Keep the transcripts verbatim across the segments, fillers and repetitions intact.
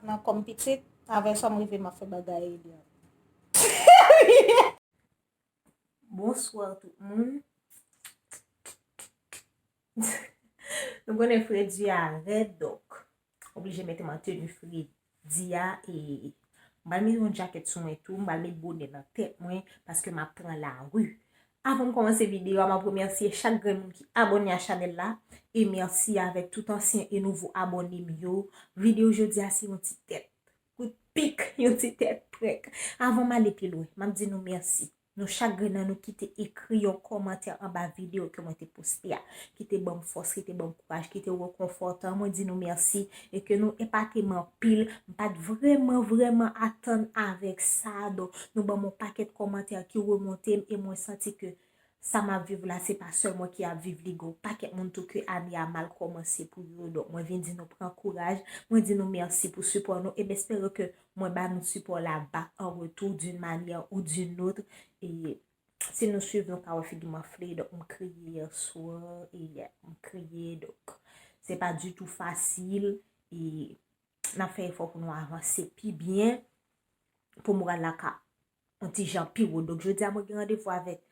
Nan kòm pitit, avè sa m rive m ap fè bagay Eliante. Bonswa tout moun. Nou konnen fredi a rèd, donk oblije mete m an teni fredi a, e m pral mete yon djakèt sou mwen tou, m pral met bonè nan tèt mwen, paske m ap pran lari. Avan m kòmanse videyo a, m ap remèsye chak grenn moun ki abòne a chanèl la, e mèsi avèk tout ansyen e nouvo abòne m yo. Videyo jodi a se yon ti tèt kout pik, yon ti tèt prank. Avan m ale pi lwen, m ap di nou mèsi. Nou chak grenn nan nou ki te ekri yon kòmantè anba videyo ke mwen te poste a, ki te ban m fòs, ki te ban m kouraj, ki te rekonfòtan. Mwen di nou mèsi e ke nou epate m anpil. M pa t vrèman, vrèman atann avèk sa. Donk, nou ban m yon pakèt kòmantè ki remonte m e mwen santi ke sa m ap viv la, se pa sèl mwen ki ap viv li. Gen yon pakèt moun tou ke ane a mal kòmanse pou yo. Donk, mwen vin di nou pran kouraj. Mwen di nou mèsi pou sipò nou e m espere ke mwen ba nou sipò la back an retou d'une manière ou d'une autre. E si nou swiv, nou ka wè figi m anfle, donk m kriye yèswa, e yeah, m kriye, donk se pa ditou fasil, e n ap fè efò pou nou avanse pi byen, pou moral la ka yon ti jan pi wo. Donk jodi a mwen gen randevou avèk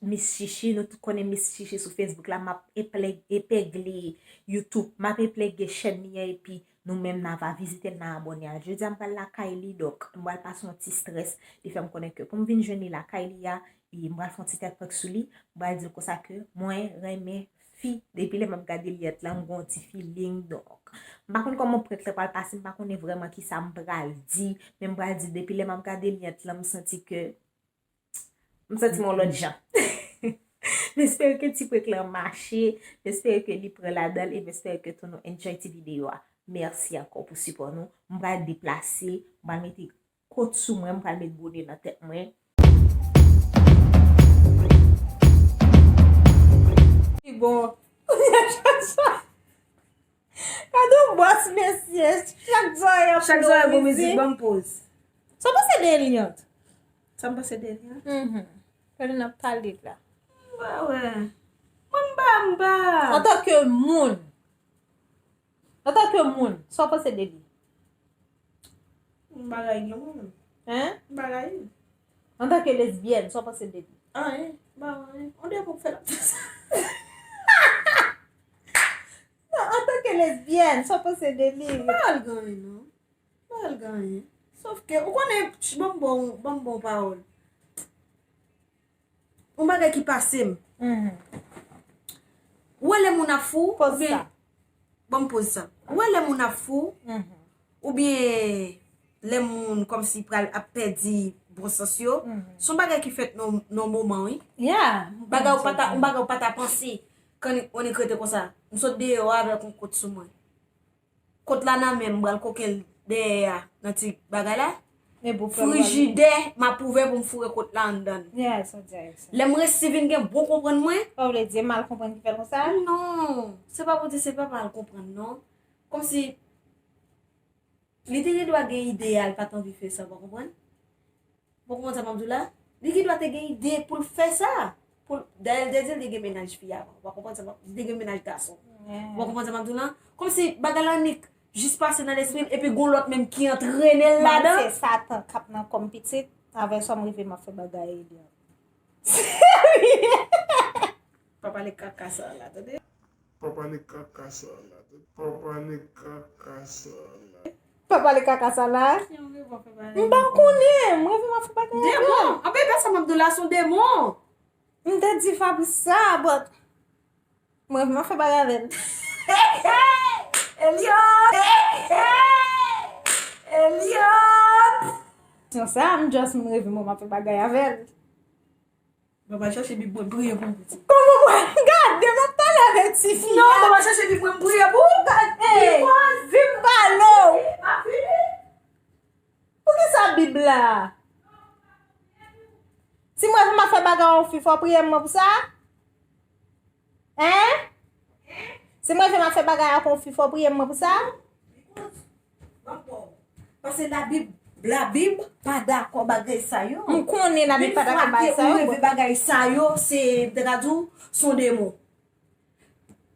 Miss Chichi, nou tout konnen Miss Chichi sou Facebook la, m ap eple-, epegle YouTube, m ap epegle chèn li an, epi nou menm n a va vizite l, n a abòne a l. Jodi a m pral lakay li, donk m pral pase yon ti strès, li fè m konnen ke pou m vin jwenn li lakay li a, e m pral fè yon ti tèt prank sou li, m pral di l konsa ke mwen renmen fi, depi lè m ap gade Eliante la, m gen yon ti feeling, donk m pa konn kòman prank la pral pase, m pa konnen vrèman kisa m pral di, men m pral di depi lè m ap gade Eliante la, m santi ke M santi m yon lòt jan. M espere ke ti prank lan mache, m espere ke li pran ladan l, e m espere ke tou nou enjoy ti videyo a. Mèsi ankò pou sipò nou. M pral deplase, m pral mete kot sou mwen, m pral met bonè nan tèt mwen. Li bon. Gade yon bòs, mesye. Chak zòrèy ap Chak zòrèy gon mizik, mizik. Ban m poz. Sa w panse de Eliante? Sa m panse de Eliante? Mhm. Fè n ap pale la. M pa wè. Mwen m pa, m pa. Antanke moun. Antanke moun, sa w panse de li? M pa rayi granmoun. Hein? M pa rayi. Antanke lesbyèn, sa w panse de li? Anyen. M pa wè anyen. On dirait pou fè l ap fè sa. Non, antanke lesbyèn, sa w panse de li? M pa wè l gen anyen, non. M pa wè l gen anyen. Sòf ke, ou konnen, ch-, ban m bon, ban m bon pawòl. Yon bagay ki pase m. Mhm. Ou wè lè moun ap fou, Poz oubyen sa. Ban m poz sa. Ou wè lè moun ap fou, Mhm. oubyen lè moun kòmsi pral ap pèdi bon sans yo, Mhm. se yon bagay ki fèt nan, nan moman, wi. Yeah, m Bagay ou konprann pa sa ta, w di. Yon bagay ou pa ta panse kan on écrit konsa. M sot deyò avèk yon kot sou mwen. Kot la nan men m, m pral koke l dèyè a, nan ti bagay la. E pou fè l Frijidè, m ap ouvè pou m foure kot la anndan l. Yeah, sa w di a, sa. Lè m resi vin gen bon konprann mwen. Sa w vle di, e mal konprann ki fè l konsa? Non, se pa pou di se pa mal konprann, non. Kòmsi, li te gen dwa gen ide a, l pa t anvi fè sa, w konprann? W konprann sa m ap di w la? Li gen dwa te gen ide pou l fè sa. Pou l, dayè, l te di l te gen mennaj fi avan. W konprann sa m ap, li te gen mennaj gason. Yeah. W konprann sa m ap di w la? Kòmsi bagay la nik jis pase nan lespri l, epi gon lòt menm ki antrene l Mwen ladan. Se Satan k ap nan kò m pitit. Avè sa m rive m ap fè bagay li an. Pa pale kaka sa la, tande? Pa pale kaka sa la. Pa pale kaka sa la. Pa pale kaka sa la. Si yon revo fè bagay. M pa konnen, m reve m ap fè bagay avè l. Demon! Anben, pèsonn m ap di w la, se yon demon. M te di Fabrice sa, but m reve m ap fè bagay avè l. Hey, hey! Eliante! Hey, hey! Eliante! Sa, m just m reve m ap fè bagay avè l. Mwen pral chache Bib mwen priye pou ou, pitit. Kòman mwen gade m ap pale avèk tifi a? Non, mwen pral chache Bib mwen priye pou ou. Gade, hey, Bib pale w. Poukisa Bib la? Si mwen m ap fè bagay yon fi, fò w priye mwen pou sa? Hein? Si mwen m ap fè bagay ak yon fi, fò w priye mwen pou sa? Paske Labib, Labib pa dakò bagay sa yo. M konnen Labib pa dakò bagay sa yo. Yon fwa ke ou leve bagay sa yo, se, m te ka di w, se yon demon.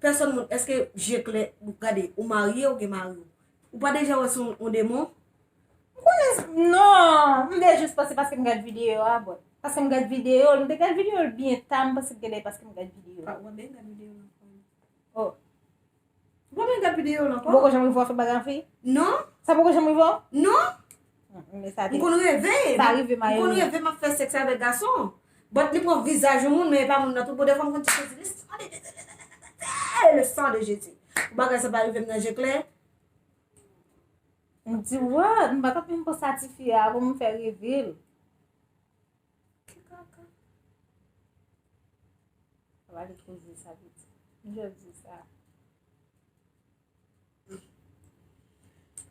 Pèsonn moun, èske je klè, gade, ou marye, ou gen mari w. Ou pa deja wè se yon, yon demon? M konnen, non, m te jis panse paske m gad videyo a, bon. Paske m gad videyo, m te gad videyo l byen ta, m panse m te dèyè paske m gad videyo a. Pa wè byen gad videyo la. Oh. Ou pa byen gad videyo la Ou poko janm rive w fè bagay an fi? Non, Sa poko janm rive w? Non. Men sa te. M konn reve. Sa rive m a M konn yo. Reve m ap fè sèks avèk gason. But li pran vizaj yon moun, men e pa moun nan tout bon. Dèfwa m konn ti sezi, le sang de Jésus. Le sang de Jésus. Pou bagay sa pa rive m nan je klè. M di, what? M pa t ap menm panse a tifi a avan m fè reve l. Sa va li koze sa piti. M jis di sa.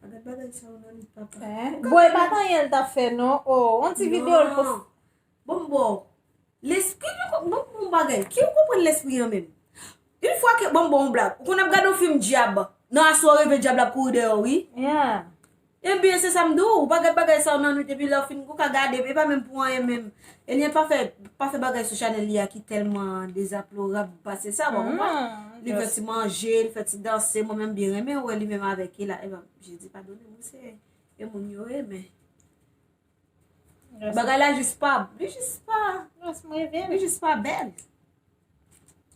Gad bagay sa yo nan nèt papa. Hein? Bon, e pa t anyen l t ap fè non. Oh, yon ti videyo l poste. Bon, bon. Lespri, bon, bon bagay. Ki ou konprann lespri an menm? Yon fwa ke, bon, bon, blag. Ou konn ap gade yon fim dyab. Nan aswè w reve dyab la ap kouri dèyè w, wi. Yeah. Ebyen, se sa m di w, ou pa gad bagay sa yo nan nwit, epi lè w fin, ou ka gade, e pa menm pou anyen menm. Eliante pa fè, pa fè bagay sou chanèl li a ki tèlman dezaplorab pase sa, bon, ou konprann? Li fè ti manje, li fè ti danse, mwen menm byen renmen wè li menm avèk Ela. Epa, Jezi padone mwen, se e moun yo ye, men bagay la jis pa, li jis pa, Yes, mwen reve. Li jis pa bèl.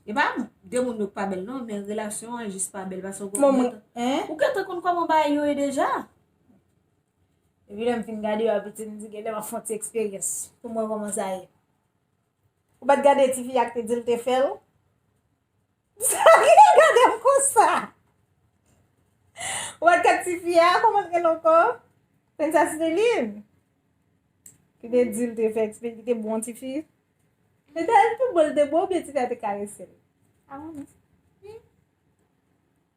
E pa de moun yo k pa bèl non, men relasyon an jis pa bèl paske ou Bon, mwen, gentan, hein? Ou gentan konn kòman bagay yo ye deja. Epi lè m fin gade yo a piti, m di genlè m ap fè yon ti eksperyans pou m wè kòman sa ye. Ou pa t gade tifi a k te di l te fè l? Sa ki te gade m konsa? Ou pa t gade tifi a, kòman l rele ankò? Princess Liline. Ki te di l te fè eksperyans, ki te bon tifi. Li te al pi bon, li te bon, oubyen tifi a te karese l?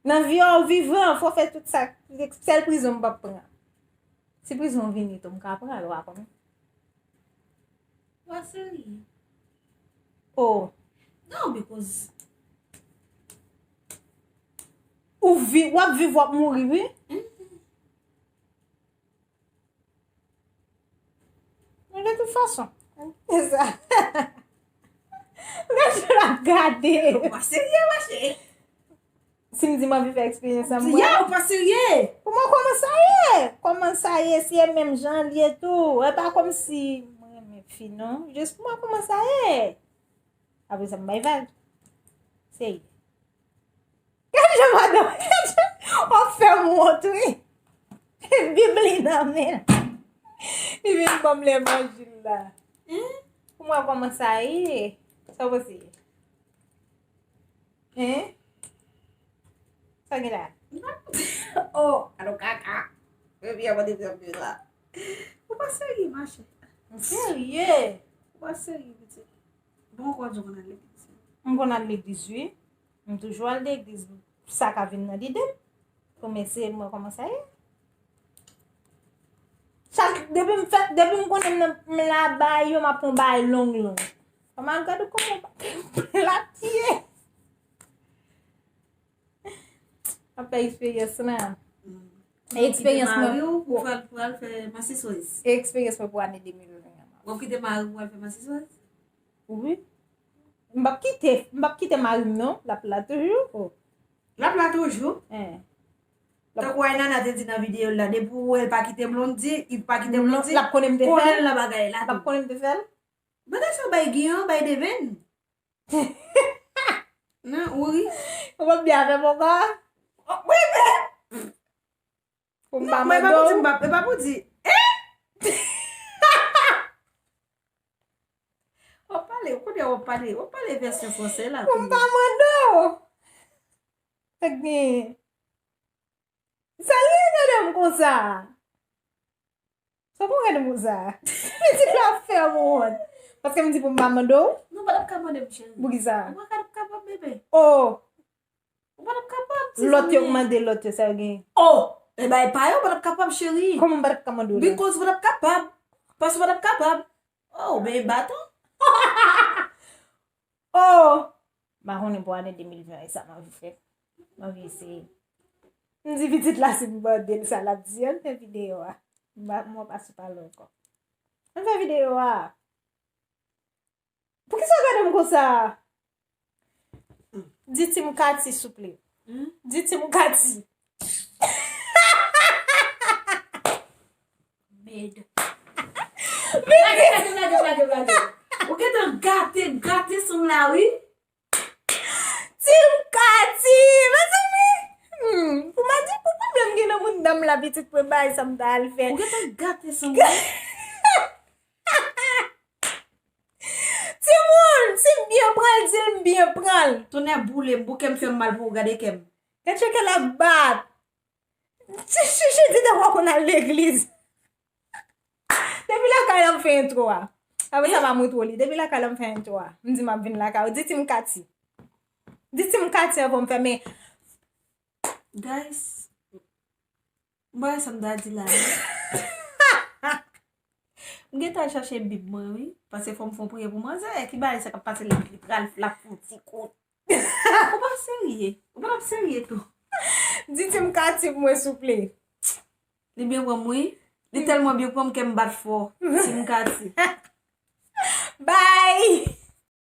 Nan vi a ou vivan, fò w fè tout sa. Sèl prizon m p ap pran. Si prizon vini tou, m ka pran l, ou pa konnen. Wa serye. Oh. Non, because Ou vi, w ap viv, w ap mouri, wi. Men de tout fason. Se sa. Gade l ap gade. Ou pa serye, mache. Si m di m anvi fè eksperyans an Ya, ou pa serye. Pou mwen, kòman sa ye? Kòman sa ye? Si e menm jan l ye tou. E pa kòmsi mwen renmen fi, non. Jis pou mwen, kòman sa ye? Apre sa, m bay vag. Seye. Gade jan madanm, w ap fè m wont, wi. Bib li nan men l. Li vin ban m levanjil la. Pou mwen, kòman sa ye? Sa w panse? Hein? Sa gen la? Oh, alò kaka. Epi a mande zanmi la. Ou pa serye, mache. M serye. Ou pa serye, pitit. Bon, ou konn di w konn al legliz. M konn al legliz, wi. M toujou al legliz. Sa ka vin nan lide m. Pou m eseye m wè kòman sa ye. Chak, depi m fèt, depi m konnen m nan, m la bay yo, m ap pran bay long long. Kòman gad ou kòman plat ye. Ap fè eksperyans la. Eksperyans mwen. Ou pral, pral fè masiswèz. Eksperyans mwen pou ane de mil ven an. W ap kite mari w pral fè masiswèz? Wi. M p ap kite, m p ap kite mari m non, l ap la toujou. Oh. L ap la toujou. Eh. Tankou Aynana te di nan videyo l la, depi w wè l pa kite Blondy, li pa kite Blondy, L ap konnen m te fè konnen l. L nan bagay la L ap tou. Konnen m te fè l. Bagay sa bay gen, bay devenn. Non, ou ri. Ou p ap byen avè m ankò? Oh, wi, men. Pou m pa Non, men e pa mande pou di, w. m pa, e pa pou di. Eh! W ap pale, ou konnen w ap pale, w ap pale vèsyon fransè la. Pou m pa mande w. Sa k gen? Sa li gade m konsa? Sa pou gade m konsa? Pitit la ap fè m wont. Paske m di pou m pa mande w? Non, w pa t ap ka mande m, cheri. Poukisa? Ou pa t ap kapab, bebe. Oh, Ou pa t ap kapab, ti lòt yo zanmi. Mande lòt yo sa yo gen. Oh, e bay pa yo, w pa t ap kapab, cheri. Kòman m pa t ap ka mande w la? Because w pa t ap kapab. Paske w pa t ap kapab. Oh, ben baton. Oh! M pa konnen pou ane de mil ven an, e sa m anvi fè. M anvi eseye. M di pitit la si m mande l sa l ap di, ann fè videyo a. M pa, mwen pa sou pale ankò. Ann fè videyo a. Poukisa w gade m konsa? Di Team Cathy, souple. Hmm? Di Team Cathy. Blage, blage, blage, blage. Ou gentan gate, gate son la, wi. Team Katy, mezanmi. Hmm, pou m di, pou pwoblèm gen nan moun dam la, pitit, pou bay sa m ta al fè. Ou gentan gate son la. Timoun, si m byen pran l, di l m byen pran l. Tonnè boule m, pou kè m fè m mal pou ou, gade kè m. Gade kè l ap bat. Chichi di depi w konn al legliz. Depi lakay la m fè entwo a. Apre sa m a montre w li. Depi lakay la m fè entwo a. M di m ap vin lakay ou. Di Team Katy. Di Team Katy avan m fèmen. Guys, m pa wè sa m ta di la. M gentan al chache bib mwen, wi. Paske fò m fè yon priyè pou manzè. Ki bagay sa k ap pase la, li pral, l ap fè yon ti kout. Ou pa serye. Ou pa t ap serye tou. Di Team Katy pou mwen, souple. Li byen pran m, wi. Li tèlman byen pran m, kè m bat fò. Team Katy.